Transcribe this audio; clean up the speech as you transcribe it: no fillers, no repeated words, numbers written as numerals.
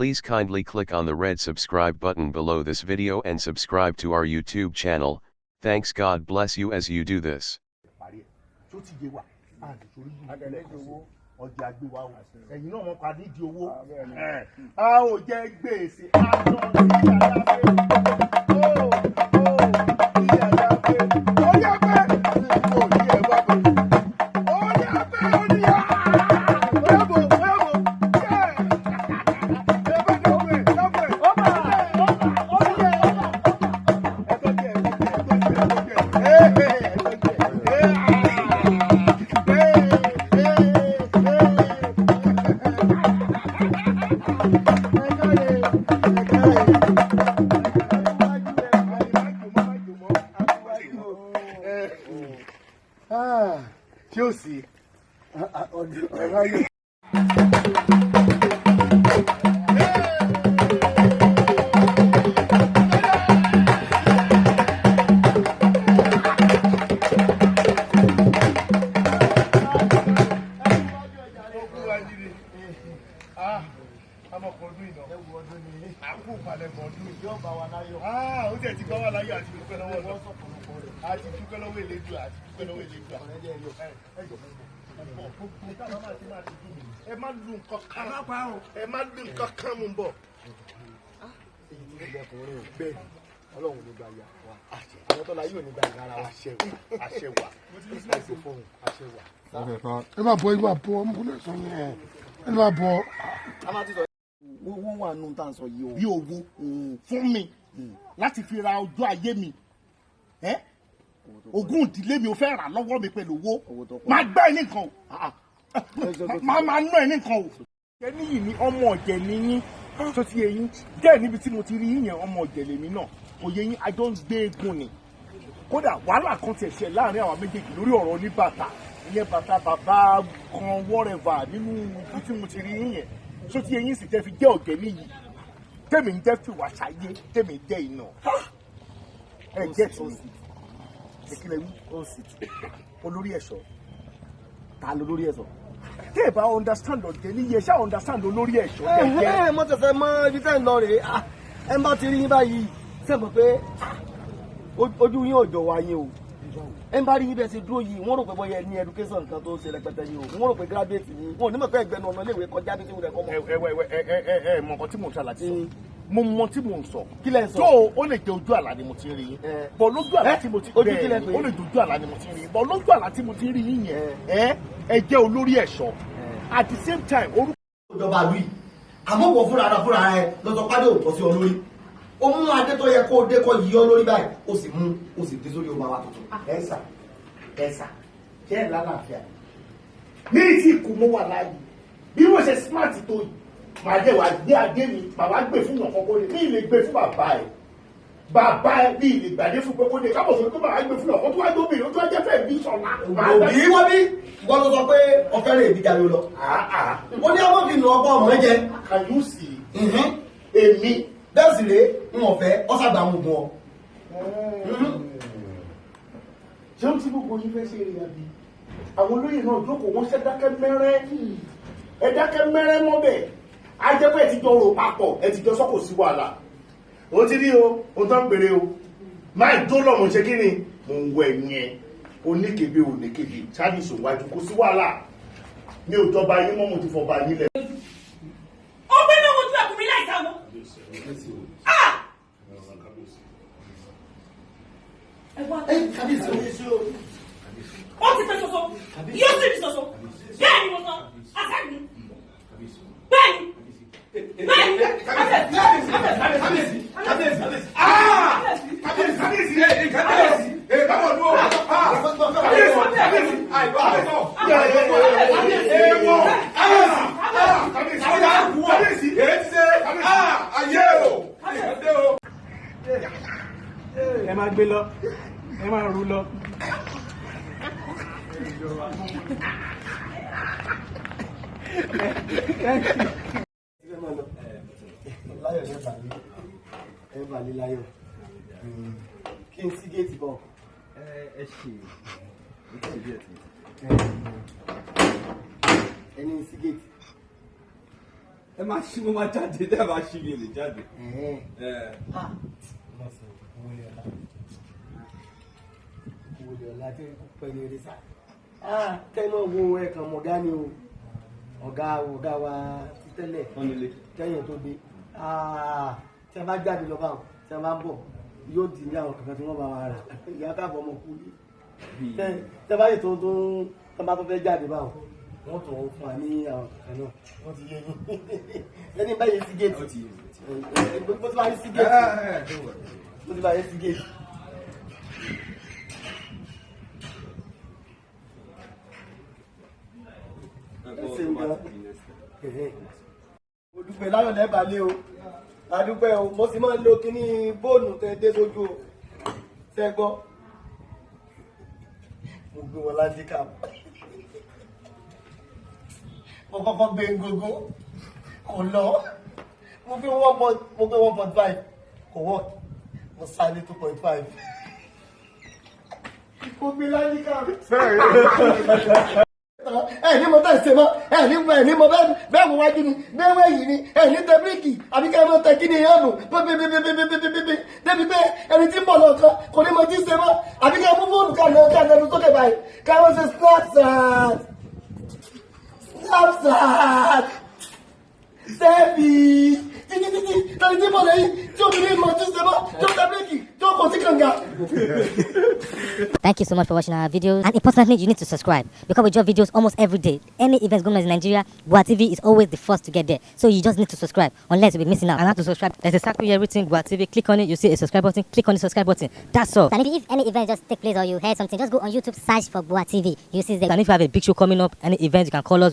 Please kindly click on the red subscribe button below this video and subscribe to our YouTube channel. Thanks. God bless you as you do this. Parí ẹ̀ tó ti yé wa, a lè torí yìí ọjà gbé wa o. Ẹ̀yin náà wọ́n pa nídìí owó, a ò jẹ gbèsè àjọ sí àyàfẹ́ ó ó sí àyàfẹ́ ó yẹ pé ó yẹ wá bò ó yẹ pé ó ní yà ó yẹ bò ó yẹ bò yẹ ẹ bá dọ̀wọ́ ẹ dọ̀wọ́ ẹ ó bà ó bà ó yẹ ó bà ẹ tó jẹ ẹ tó jẹ ẹ tó jẹ ẹ tó jẹ ẹ. Ṣé ó sì ọ̀rọ̀ ó tiẹ̀ ti gbọ́ wà láyọ̀ àti dúpẹ́ lọ́wọ́ lọ àti dúpẹ́ lọ́wọ́ Elédùà àti dúpẹ́ lọ́wọ́ Elédùà. Ẹ má lu nǹkan kan, ẹ má lu nǹkan kan, mú bọ̀. Bẹ́ẹ̀, Ọlọ́run ní gba ìyá wa, àwọn tó la yóò ní gba ìyá ara wa. Àṣẹ wà, àṣẹ wà, àṣẹ fóun, àṣẹ wà. Ẹ máa bọ, ẹ máa bọ, ọmọkùnrin sọ yẹn, ẹ máa bọ. A máa ti sọ wọ́n wà nù tá à ń sọ yìí o. Bí owó fún mi láti fi ra ọjọ́ ayé mi, ogún ìdílé mi, ò fẹ́ rà lọ́wọ́ mi pẹ̀lú owó, máa gbá ẹ ní nǹkan o, máa ná ẹ ní nǹkan o. Ẹni yìí ni ọmọ ọ̀jẹ̀ ni yín tó ti yé yín díẹ̀ níbi tí mo ti rí yín yẹn. Ọmọ ọ̀jẹ̀ lèmi náà, kò yé yín, àjọ ń gbé eégún ni. Kódà wàhálà kan tiẹ̀ ṣe láàrin àwọn méjèèjì lórí ọ̀rọ̀ oníbàtà ìyẹn, bàtà bàbá kan wọ́rẹ̀và nínú ibi tí mo ti rí yín yẹn tó ti yé yín sì tẹ́ fi jẹ́ ọ̀jẹ̀ níyì, tèmi ń jẹ́ fìwà ṣayé, tèmi ń jẹ́ iná ẹ jẹ́ tí ìkìlẹ̀ wí olórí ẹ̀ṣọ́. Ta ló lórí ẹ̀ṣọ́? Tẹ́ ẹ bá understand ọ̀jẹ̀ níyì, ẹ ṣáà understand olórí ẹ̀ṣọ́ jẹ́jẹ́. Ẹ mọ tẹsẹ̀ mọ ibi tẹ́ ń lọ rèé. Ẹ bá ti rí yín báyìí, sẹ́mi pé ojú yín ò jọ wá yín o. Ẹ bá rí yín bẹ́ẹ̀ ṣe dúró yìí, wọ́n rò pé bóyá ẹ ní education kan tó ṣe rẹpẹtẹ yìí o. Wọ́n rò pé graduate ni wọn ò ní mọ̀ pé ẹgbẹ́ nu ọ̀nà iléèwé kọjá bí tí wọ́n rẹ̀ kọ́ mọ́. Ẹ ẹ ẹ ẹ ẹ mọ nǹkan tí mò ń ṣàlàyé sọ, mo mọ tí mò ń sọ. Kí lẹ ń sọ? Tó o lè jẹ ojú àlá ni mo ti ń rí yín bọ̀ lójú àlá tí mo ti Ojú kí lẹ pè é? Ó lè jẹ ojú àlá ni mo ti ń rí yín bọ̀ lójú àlá tí mo ti ń rí yín yẹn. Ẹ jẹ́ olórí ẹ̀ṣọ́ at the same time orúkọ. Ìjọba àlù yìí, àmọ́ wọ fúnra ara fúnra ẹ lọ́sọ̀ pàdé òtọ́ sí ọ lórí. Ó mú adé tó yẹ kó o dé kó yí ọ lórí báyìí, ó sì mú ó sì dé sórí ọba wa tuntun. Ẹ̀sà ẹ̀sà jẹ́ ẹ̀ lálàáfíà ní tí kò mọ́ wà láàyè bí wọ́n ṣe smart tó yìí, màá jẹ́ wàá gbé adé mi, màá wá gbé fún yàn kọ́kọ́ ní ilé gbé fún bàbá ẹ̀, bàbá ẹ̀ bí ilé gbàdé fún pé kó lè kábọ̀ sọ pé màá gbé fún yàn kó tó wá gbóbìnrin ó tó wá jẹ́ fẹ́ bí sọ̀la. Òbí wọ́n bí wọ́n ló sọ pé ọ̀fẹ́ rẹ̀ èbí jáde lọ. Ó ní ọmọ fi nù ọgbọ́n ọmọ jẹ. Can you see? Èmi. Bẹ́ẹ̀ sì rèé, ń ọ̀fẹ́ ọ̀sàgbà àwọn ogun ọ. Ṣé ó ti gbogbo yín fẹ́ ṣe eré àbí àwọn olóyè náà jókòó, wọ́n ṣe dákẹ́ mẹ́rẹ́, ẹ dákẹ́ mẹ́rẹ́ mọ́bẹ̀, á jẹ́ pé ẹ ti jọ rò papọ̀, ẹ ti jọ sọ́kò sí wàhálà. Ó ti rí o, ohun tó ń pèrè o, máa jó lọ́mọ ṣe kí ni mò ń wọ ẹ̀yìn ẹ̀ oníkebe oníkebe ṣáàjì sòwájú, kò sí wàhálà, mi ò jọba yín mọ́, mo ti fọba yín lẹ̀. Ó gbé náà wojú ẹkùnrin láì sáwọn. Ah! Ẹ wá. Kábíyèsí o. Ó ti pẹ́ ṣoṣo, yóò sì rí ṣoṣo. Bẹ́ẹ̀ ni mo sọ, àṣẹ́gun. Bẹ́ẹ̀ ni. Bẹ́ẹ̀ ni. Kábíyèsí, kábíyèsí, kábíyèsí, kábíyèsí, kábíyèsí, kábíyèsí, kábíyèsí, kábíyèsí, kábíyèsí, èèwọ̀, kábíyèsí, kábíyèsí, ayé o, ayé o. Ẹ máa gbé lọ, ẹ máa rú lọ. Láyọ̀ ẹ bà lé, ẹ bà lé láyọ̀, kí n sí géètì bọ̀. Ẹ ṣe é ṣe díẹ̀ tí. Ẹni sí géètì. Ẹ máa ṣí, mo máa jáde, tẹ́ ẹ bá ṣí mi ò lè jáde. Ẹ. Wọlé ọ̀la tí ó pẹ́ ní eré sá. Kẹ́nu wo ẹ̀kan mọ̀gá ni o, ọ̀gá ọ̀gá wa ti tẹ́lẹ̀ kẹ́yìn tó dé. Tí a bá jáde lọ báwọn, tí a bá ń bọ̀, yóò di ní àwọn kankan tí wọ́n bá wa rà. Ìyá káàbọ̀ ọmọ kú ní. Tí a bá yìí tó tó tó bá tó fẹ́ jáde báwọn, wọ́n tó fún wa ní àwọn kankan náà. Wọ́n ti yé yín. Ẹni báyìí sí géètì. Mo ti bá yín sí géètì. Mo ti bá yín sí géètì. Ṣeun gan. Mo dúpẹ́ láyọ̀ lẹ́bàá lé o, àdúpẹ́ o, mo sì máa ń lo kíní bóònù tẹ dé sójú o, ṣe gbọ́. Mo gbé wọn láńdíkà, mo kọ́kọ́ gbé gógó kò lọ, mo gbé 1.5 kò work, mo sáré 2.5, mo gbé láńdíkà. Ẹ ní mo tẹ̀ ṣe mọ́, ẹ ní ẹ ní mo bẹ́ẹ̀ mo wájú ni bẹ́ẹ̀ wẹ̀ yìí ni, ẹ ní tẹ bíríkì àbí kẹ́ ẹ mọ tẹ kíni yẹn nù pépépépépépépépé débi pé ẹni tí ń bọ̀ lọ́kàn kò ní mo ti ṣe mọ́, àbí kẹ́ ẹ mú fóònù ká lọ ká lẹnu sókè báyìí ká wọ́n ṣe snapchat snapchat selfie títí títí tẹni tí ń bọ̀ lẹ́yìn tí obìnrin mo ti ṣe mọ́ tí ó tẹ bíríkì tí ó kò sí kànga. Thank you so much for watching our videos. And importantly, you need to subscribe because we drop videos almost every day. Any events going on in Nigeria, Gua TV is always the first to get there. So you just need to subscribe unless you'll be missing out. And how to subscribe? There's a circle here written Gua TV. Click on it, you see a subscribe button. Click on the subscribe button. That's all. And if any event just take place or you heard something, just go on YouTube, search for Gua TV. You see the And if you have a big show coming up, any event, you can call us.